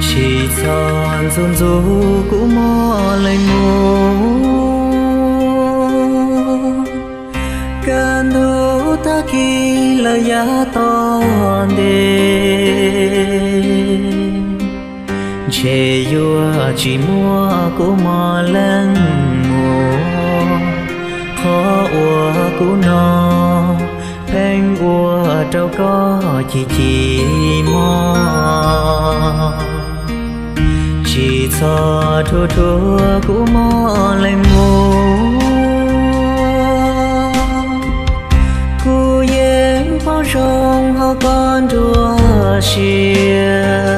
Tsis txhob ntxub ntxub kuv moj leej muam, kaj ntug tag kis lawm yav tom ntej, ntshe yuav tsis muaj kuv moj leej muam. Qhov uas kuv no pheej ua rau koj chim chim mog. Tsis txhob rhuav rhuav kuv moj leej muam, kuv yeej paub zoo hauv koj nruab siab.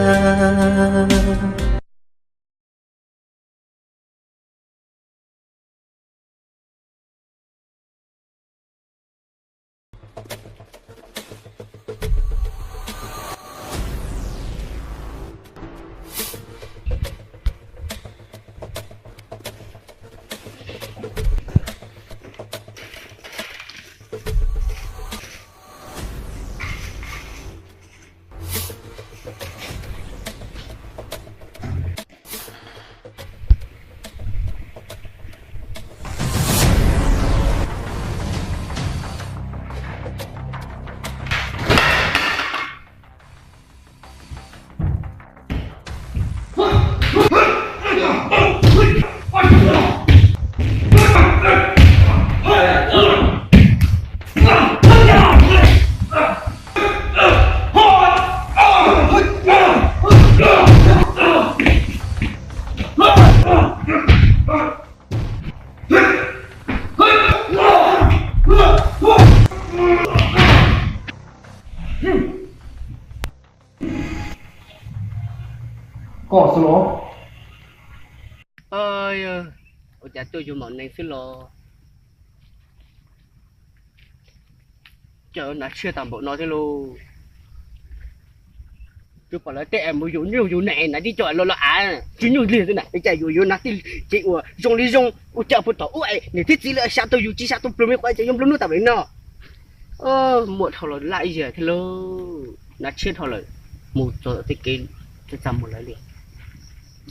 Koj xwb los? Ua cas tuaj yug maum nees xwb los? Cov nav tshiab tag npaum no thiab lauj. Twb pom lawv tej mus yug nyuj yug nees na, tib co los los av tsw nyuj lig xwb na, cas yuav yuav nav tij ces uas zoo li zoo, ua cas puag tom ub es niam thiab txiv lawv xav tau yus tsis xav tau plhws me qhov ces yuav nplua nuj tas li no. Muaj dhau los laj ib yam thiab lauj, nav tshiab dhau lawm, mus txog tej kev txaj txaj muag lawv li.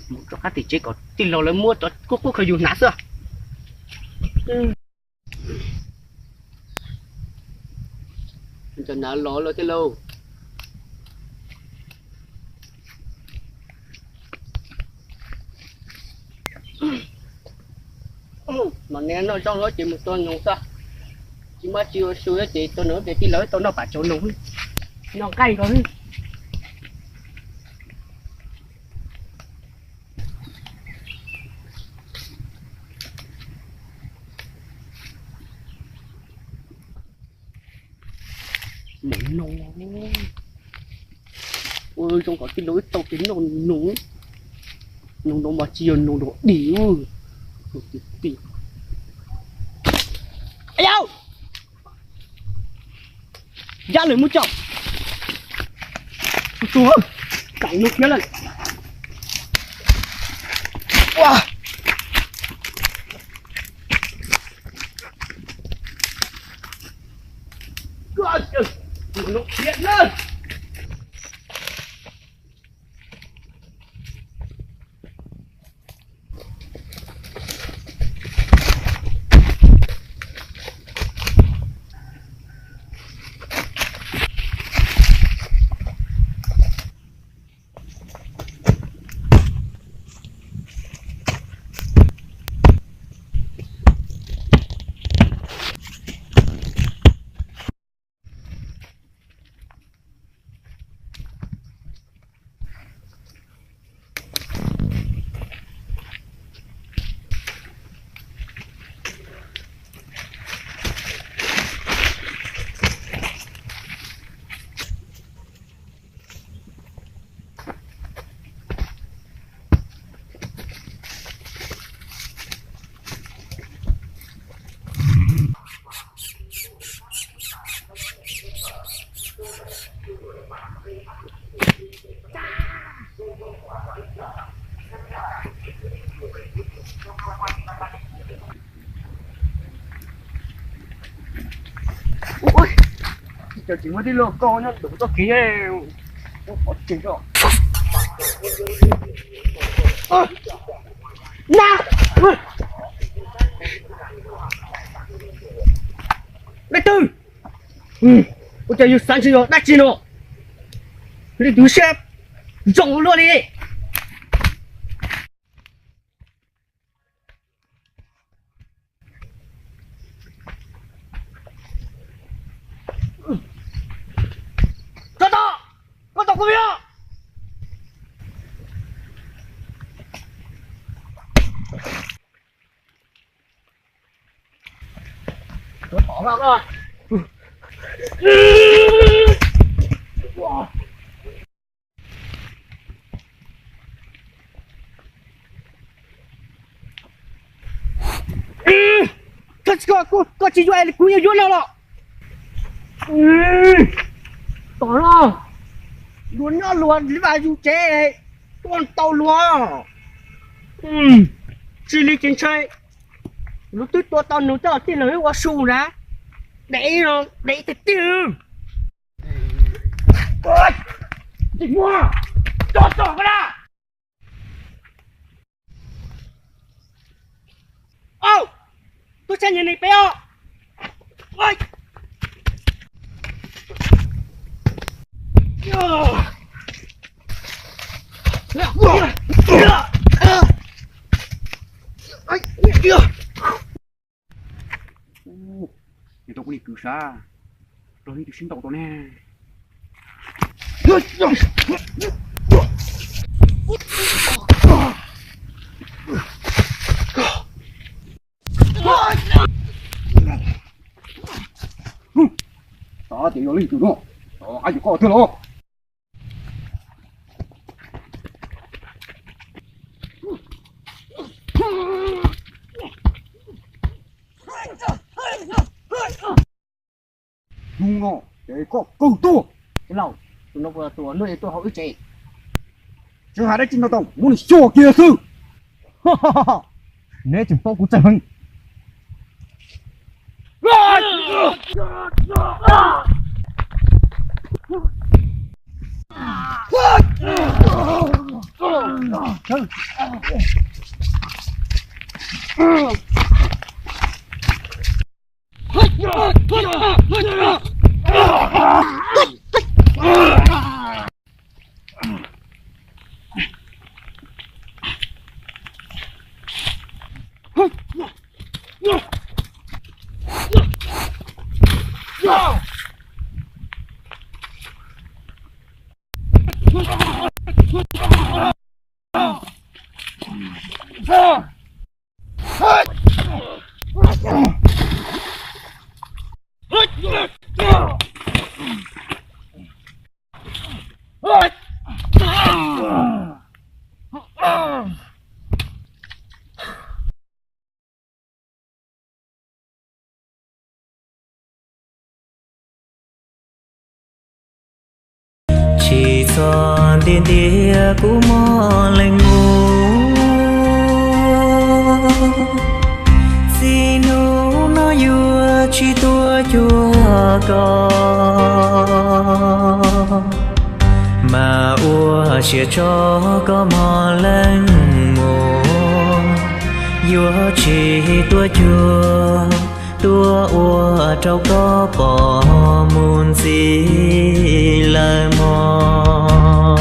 Mus rov qab tim tsev kom tij laug lawv muab cov kuj qub khaws yus hnav xwb. Cov nav los lawm thiab lauj. Maum nees noj zaub los ces mus tua noog xwb, tsis muaj tsis ua su ces tua noog ces tij laug tau noj pam tsau noog, noj nqaij nkaus. Mus no, ua zoo kom tij laug wb tau kev noj noog. Noog no mas tsis yog noog dog dig. Yau, yab lawm mus tso. Tus, kam no khiav lawm. Cov tsis muaj tij laug koj nyob ntawm txoj kev, qhov tsev os. Na, leej twg? Ua cas yus xav ntshe yog dab tsi no? Leej twg siab zoo ua luaj li? Koj tos, koj tos kuv os. Koj tsis, koj tsis yuav kuv yuav no los? Tom no luag nyob luag li vas yus tsev, tua tau luag. Tsis li ces ntshai luag twb tua tau nws coj tij laug ua su na. Dev, dev tiag tiag. Tsis muaj, coj tso koj na. Au, tub txhab nyiag neeg peb os. Nws tau kuv li kwv sav, los li tus sib ntaus tau ne. Xav tias yog leej twg no, xav hais tias koj tiag los? Hnub no ces koj kawg tuag. Tij laug, tus no puas yog tus uas nws tuaj hauv wb tsev? Tsis hais dab tsi ntau, tau muab nws xyuas kiag xwb. Neb tseem paub kuv txawj heev. Tsis txhob ntiaj ntiaj kuv mob leej muj, txij hnub no yuav tsis tuaj cuag koj. Mas ua siab tso koj mob leej muj, yuav tsis tuaj cuag, tuaj ua rau koj pom mus ntxiv lawm mog.